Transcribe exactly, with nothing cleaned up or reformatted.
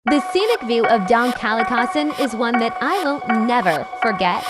The scenic view of Daang Kalikasan is one that I will never forget.